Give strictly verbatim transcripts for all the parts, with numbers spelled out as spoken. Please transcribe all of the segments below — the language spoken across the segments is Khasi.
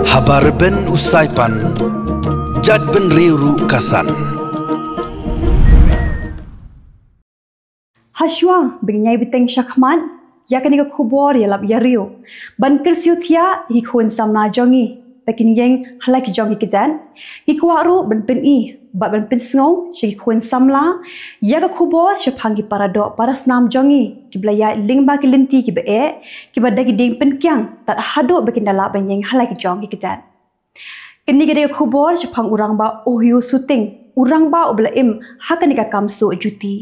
Haba rben u Saipan, jait bynriew ruh ka san. Hashwa ba ngin ïai bteng shakhmat ïa kane ka khubor ïalap ïariew, ban kyrsiew thiah ïa ki khun samla jong ngi ba kin ïeng ha la ki jong ki kjat, ngi kwah ruh ban pyni bad ban pynsngew sha ki khun samla ïa ka khubor shaphang ki paradoh parasnam jong ngi kiba la ïaid lyngba ki lynti kiba eh, kiba da ki dieng pynkiang tad haduh ba kin da lah ban ïeng ha la ki jong ki kjat. Kane ka dei ka khubor shaphang u rangbah Ohio Suting, u rangbah uba la im ha kane ka kam suh juti.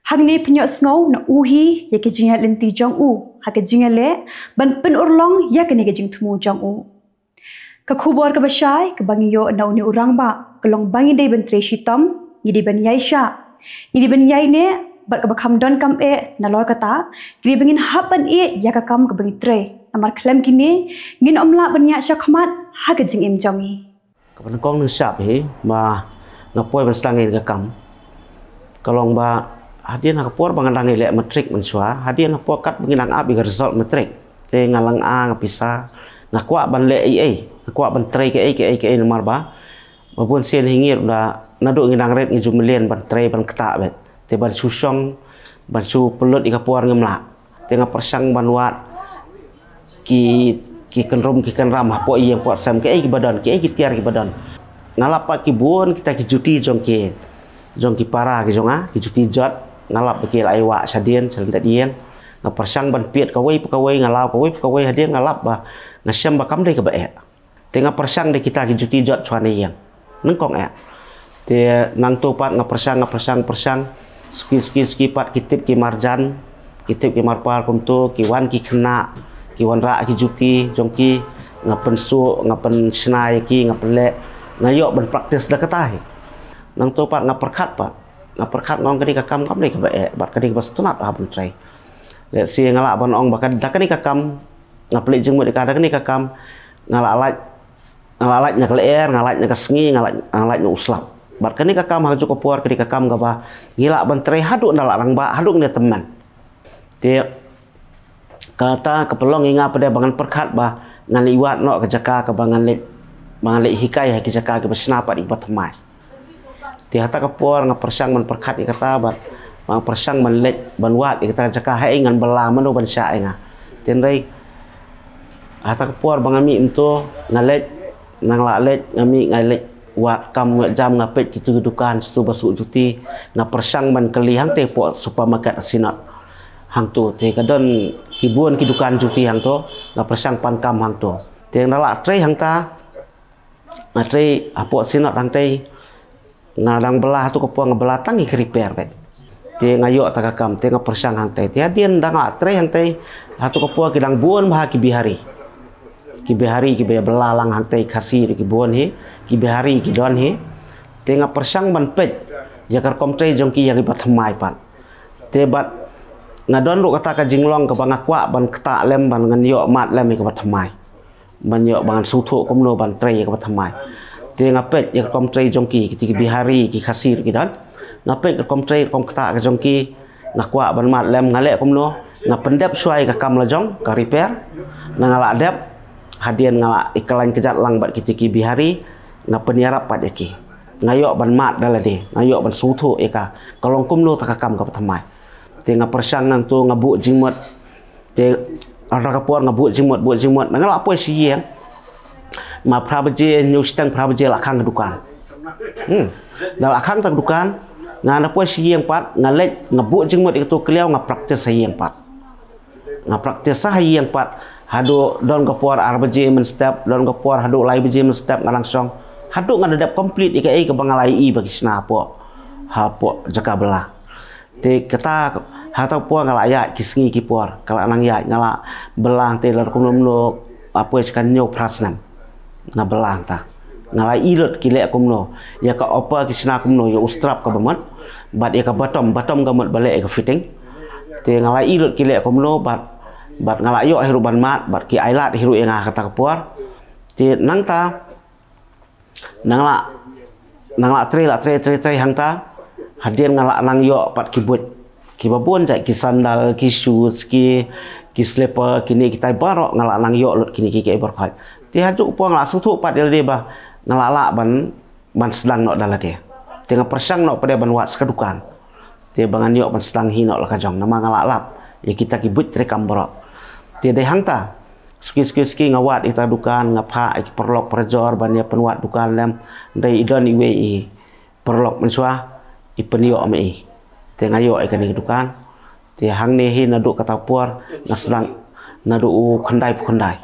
Hangne pynïohsngew na u hi ïa ka jingïaid lynti jong u ha ka jingïaleh ban pynurlong ïa kane ka jingthmu jong u. Ka khubor kaba shai kaba ngi ïoh na une u rangbah ka long ba ngi dei ban trei shitom, ngi dei ban ïaishah, ngi dei ban ïaineh, bad kaba kham donkam eh nalor kata, ki dei ba ngin hap ban ïeh ïa ka kam kaba ngi trei. Namar khlem kine ngin ym lah ban ïaid shakhmat ha ka jingim jong ngi. Kaba nyngkong nyngshap hi ba nga poi ban sdang ïa ka kam ka long ba hadien ha ka por ba nga dang ïaleh matrik mynshuwa, hadien ha por kat ba ngi dang ap ïa ka result matrik, te nga lynga, nga pisa, nga kwah ban leh ei ei, nga kwah ban trei kaei kaei kaei, namar ba ba bun sien hi ngi ruh da naduh ngi dang rit ngi ju mlien ban trei ban ktah beit, te ban shu shong, ban shu pynlut ïa ka por ngim lah. Te nga pyrshang ban wad ki, ki kynrum ki kynram hapoh ïing hapoh sem, kiei kiba don, kiei ki tiar kiba don. Nga lap pat ki bun kita ki juti jong ki, jong ki para ki jong nga, ki juti jot. Nga lap ba ki la ai wah shadien sha lyndet ïing. Nga pyrshang ban piet kawei pa kawei, nga law kawei pa kawei, hadien nga lap ba nga shem ba kam dei kaba eh. Te nga pyrshang da kita ki juti jot shuwa na ïing, nyngkong eh. Te nangto pat nga pyrshang, nga pyrshang, pyrshang. Suki suki suki pat ki tip ki marjan, ki tip ki marpar kumto, ki wan ki khynnah, ki wanrah ki juti jong ki, nga pynsuh, nga pynshna ïa ki, nga pynleh, nga ïoh ban practice da kata hi. Nangto pat nga pyrkhat pat, nga pyrkhat, nga ong ka dei ka kam kam dei kaba eh, bad ka dei kaba sngewtynnat ha ban trei. Lehse nga lah ban ong ba ka, da kane ka kam nga pynleit jingmut ïa ka, da kane ka kam nga lah lait, nga lah lait na ka lyer, nga lait na ka sngi, nga lait, nga lait na u slap. Bad kane ka kam ha kajuh ka por ka dei ka kam kaba ngi lah ban trei haduh ngi da lah rangbah, haduh ngi da tymmen. Te kata ka pynlong ïa nga pat de ba ngan pyrkhat ba ngan leit wad noh ka jaka kaba ngan leit, ba ngan leit hikai ha ki jaka kiba shna pat ïa kiba thymmai. Te hata ka por nga pyrshang ban pyrkhat ïa kata bad nga pyrshang ban leit ban wad ïa kata ka jaka, haei ngan bylla, mano ban shah ïa nga. Te hynrei hata ka por ba nga mih mynta nga leit, nga lah leit, nga mih nga leit wad kam, nga jam, nga peit kito ki dukan, kito ba suh juti, nga pyrshang ban kylli hangtei hapoh supermarket Synod. Hangto te ka don ki bun ki dukan juti hangto, nga pyrshang pan kam hangto. Te nga lah trei hangta, nga trei hapoh Synod hangtei, nga dang bylla, hato ka por nga bylla tang ïa ka repair beit. Te nga ïoh ta ka kam, te nga pyrshang hangtei. Te hadien dang nga trei hangtei, hato ka por ki dang bun bha ki Bihari. Ki Bihari kiba ïa bylla lang hangtei, Khasi ruh ki bun hi, ki Bihari ki don hi. Te nga pyrshang ban peit ïa ka rukom trei jong ki ïa kiba thymmai pat. Te bad nga don ruh kata ka jinglong kaba nga kwah ban ktah lem, ban ngan ïoh mad lem ïa kaba thymmai. Ban ïoh, ban ngan sngewthuh kumno ban trei ïa kaba thymmai. Te nga peit ïa ka rukom trei jong ki, kiti ki Bihari, ki Khasi ruh ki don. Nga peit ka rukom trei, rukom ktah ka jong ki, nga kwah ban mad lem, nga leh kumno, nga pyndep shuwa ïa ka kam la jong, ka repair. Na nga lah dep, hadien nga lah ïa kyllaiñ kjat lang bad kiti ki Bihari, nga pynïarap pat ïa ki. Nga ïoh ban mad da lade, nga ïoh ban sngewthuh ïa ka, ka long kumno ta ka kam kaba thymmai. Te nga pyrshang nangto, nga buh jingmut. Te hata ka por nga buh jingmut, buh jingmut. Na nga lah poi sha ïing ma phra baje, hynñiew shiteng phra baje lah khang ka dukan. Hmm. Da lah khang ta ka dukan, nga na poi sha ïing pat, nga leit, nga buh jingmut ïa kato ka liaw, nga practice ha ïing pat. Nga practice ha ïing pat haduh don ka por ar baje mynstep, don ka por haduh lai baje mynstep nga dang shong. Haduh nga da dep complete ïa kaei kaba nga la ïohi ba ki shna hapoh, hapoh jaka bylla. Te kata, hata ka por nga lah ïaid ki sngi ki por, ka lah nang ïaid, nga lah bylla hangtei la kumno kumno, ha poi sha ka hynñiew phra snem nga bylla hangta. Nga lah ïohi lut ki leh kumno, ïa ka upper ki shna kumno, ïa u strap kaba mut, bad ïa ka bottom, bottom ka mut ba leh ïa ka fitting. Te nga lah ïohi lut ki leh kumno, bad, bad nga lah ïoh hi ruh ban mad, bad ki ailad hi ruh ïa nga ha kata ka por. Te nangta, nang lah, nang lah trei, lah trei, trei, trei hangta. Hadien nga lah nang ïoh pat ki buit. Kiba bun jait, ki sandal, ki shoes, ki, ki slipper, kine kitai baroh nga la nang ïoh lut kine ki, ki ei borkhot. Te ha juh ka por nga la sngewthuh pat ïa lade ba nga la lah ban, ban sdang noh da lade. Te nga pyrshang noh pat de ban wad sa ka dukan. Te ba ngan ïoh ban sdang hi noh la ka jong, namar nga la lap ïa kita ki buit treikam baroh. Te dei hangta, suki suki suki nga wad ïa kita dukan, nga phah ïa ki paralok parajor ban ïa pynwad dukan lem. Dei i don iwei i paralok mynshuwa i pynïoh ma i. Te nga ïoh ïa kane ka dukan. Te hangne hi naduh kata ka por nga sdang, naduh u khyndai phew khyndai.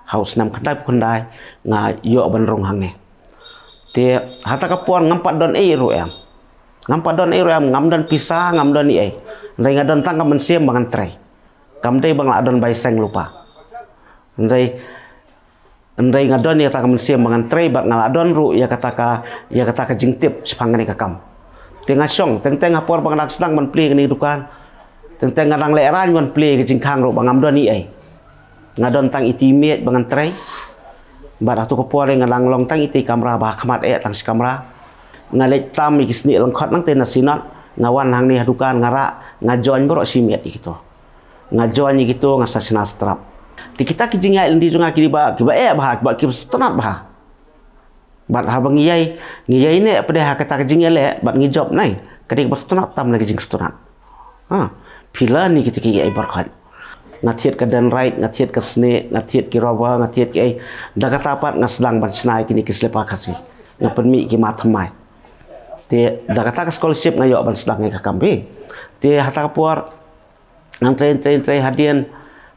Ha u snem khyndai phew khyndai nga ïoh ban rung hangne. Te hata ka por ngam pat don ei ruh em. Ngam pat don ei ruh em, ngam don pisa, ngam don ei. Hynrei nga don tang ka mynsiem ba ngan trei. Kam dei ba nga la don bai seng lypa. Hynrei, hynrei nga don ïa kata ka mynsiem ba ngan trei bad nga la don ruh ïa kata ka, ïa kata ka jingtip shaphang kane ka kam. Te nga shong, teng teng ha por ba nga dang sdang ban plie kane ka dukan. Teng teng nga dang lehraiñ ban plie ka jingkhang ruh ba ngam don ei ei. Nga don tang itei i miej ba ngan trei. Bad hato ka por nga dang long tang itei i kamra ba ha khmat eh tang shi kamra. Nga leit tam ïa ki snieh lyngkhot nangta na Synod. Nga wan hangne ha dukan nga rah, nga join baroh shi miet ïa kito. Nga join ïa kito, nga sa shna strap. Te kita ki jingïaid lynti jong nga ki dei ba, kiba eh bha, kiba, kiba sngewtynnat bha. Bad haba ngi ïai, ngi ïai neh pat de ha kata ka jingïaleh bad ngi jop nai, ka dei kaba sngewtynnat tam na ka jingsngewtynnat. Ha, phi la ni kita ki ei borkhot. Nga thied ka dendrite, nga thied ka snieh, nga thied ki rubber, nga thied ki ei. Da kata pat nga sdang ban shna ïa kine ki slipper Khasi. Nga pynmih ki ma thymmai. Te da kata ka scholarship nga ïoh ban sdang ïa ka kam phi. Te hata ka por ngan trei, trei, trei hadien,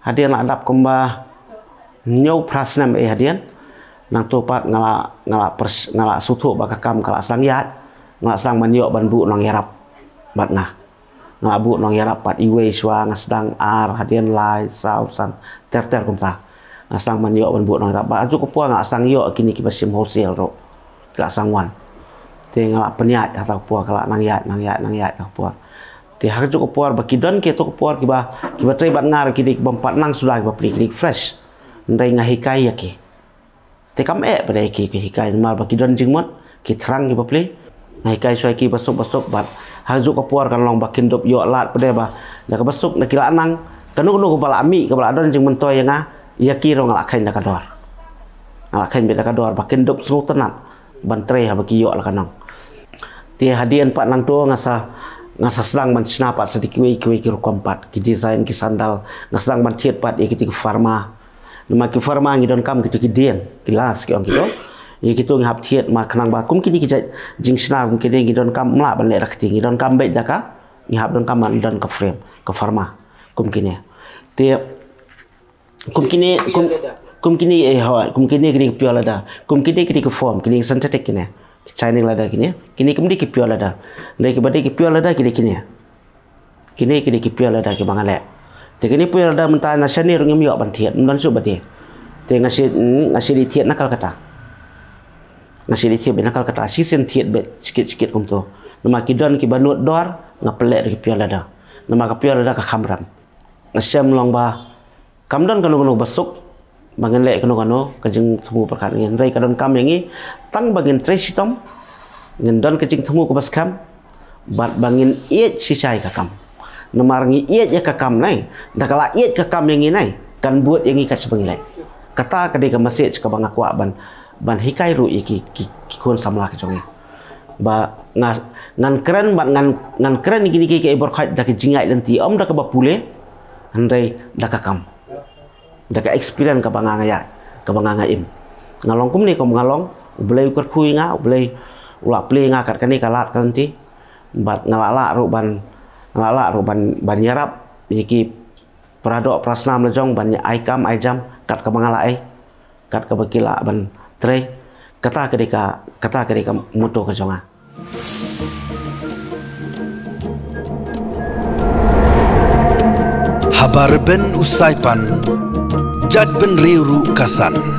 hadien la dap kumba hynñiew phra snem ei hadien. Nangta pat nga la, nga la pers-, nga la sngewthuh ba ka kam ka la sdang ïaid. Nga la sdang ban ïoh ban buh nongïarap bad nga. Nga la buh nongïarap pat iwei shuwa, nga sdang ar, hadien lai, saw, san, ter ter kumta. Nga sdang ban ïoh ban buh nongïarap. Bad ha juh ka por nga la sdang ïoh kine kiba shim wholesale ruh. Ki la sdang wan. Te nga la pynïaid hata ka por, ka la nang ïaid, nang ïaid, nang ïaid hata ka por. Te ha ka juh ka por ba ki don ki, hato ka por kiba, kiba trei bad nga ruh ki dei kibym pat nang suda kiba plie, ki dei fresh. Hynrei nga hikai ïa ki. Te kam eh pat de ïa ki, ki hikai namar ba ki don jingmut, ki thrang kiba plie. Nga hikai shuwa ïa ki basuk basuk bad ha ka juh ka por kan long ba kin dup ïoh lad pat de ba da kaba suk na ki la nang, kano kano kaba la mih, kaba la don jingmyntoi ïa nga, ïa ki ruh nga la kheiñ da ka dor. Nga la kheiñ beit da ka dor ba kin dup sngewtynnat ban trei haba ki ïoh la ka nong. Te hadien pat nangta nga sa, nga sa sdang ban shna pat sa da kiwei kiwei ki rukom pat, ki design ki sandal, nga sdang ban thied pat ïa kita ki pharma. Namar ki pharma ngi donkam kita ki dieng, ki lace ki ong kito. Ïa kito ngi hap thied ma khnang ba kum kine ki jait jingshna kum kine ngi donkam, ym lah ban leh da ka kti, ngi donkam beit da ka, ngi hap donkam ban don ka frame, ka pharma kum kine. Te kum kine, kum, kum kine, eh, hooid, kum kine ki dei ki pure leather. Kum kine ki dei ki foam, kine ki synthetic kine. Ki shining leather kine. Kine kim dei ki pure leather. Dei kiba dei ki pure leather ki dei kine. Kine ki dei ki pure leather kiba nga leh. Te kine pure leather mynta na shane ruh ngim ïoh ban thied, ym don shuh ba die. Te nga shu, nga shu dei thied na Kolkata. Nga shu dei thied beit na Kolkata, shisien thied beit shikit shikit kumto. Namar ki don kiba nud dor, nga pynleh da ki pure leather. Namar ka pure leather ka kham rem. Nga shem long ba kam don kano kano ba suk ba ngin leh kano kano ka jingthmu pyrkhat ngi, hynrei ka donkam ïa ngi tang ba ngin trei shitom, ngin don ka jingthmu kaba skhem bad ba ngin ïeit shisha ïa ka kam. Namar ngi ïeit ïa ka kam nai, da ka la ïeit ka kam ïa ngi nai, kan bud ïa ngi kat shaba ngi leh. Kata ka dei ka message kaba nga kwah ban, ban hikai ruh ïa ki, ki, ki khun samla ki jong ngi. Ba nga, ngan kren, ba ngan, ngan kren ïa kine ki, ki ei borkhot da ka jingïaid lynti, ym da kaba pule, hynrei da ka kam. Da ka experience kaba nga nga ïaid, kaba nga nga im. Nga long kumne kum nga long, U Blei u kyrkhu ïa nga, U Blei u la plie ïa nga kat kane ka lad ka lynti. Bad nga la lah ruh ban, nga la lah ruh ban, ban ïarap ïa ki para doh para snam la jong ban ai kam ai jam kat kaba nga la ai, kat kaba ki lah ban trei. Kata ka dei ka, kata ka dei ka motto ka jong nga. Haba rben u Saipan, jait bynriew ruh ka san.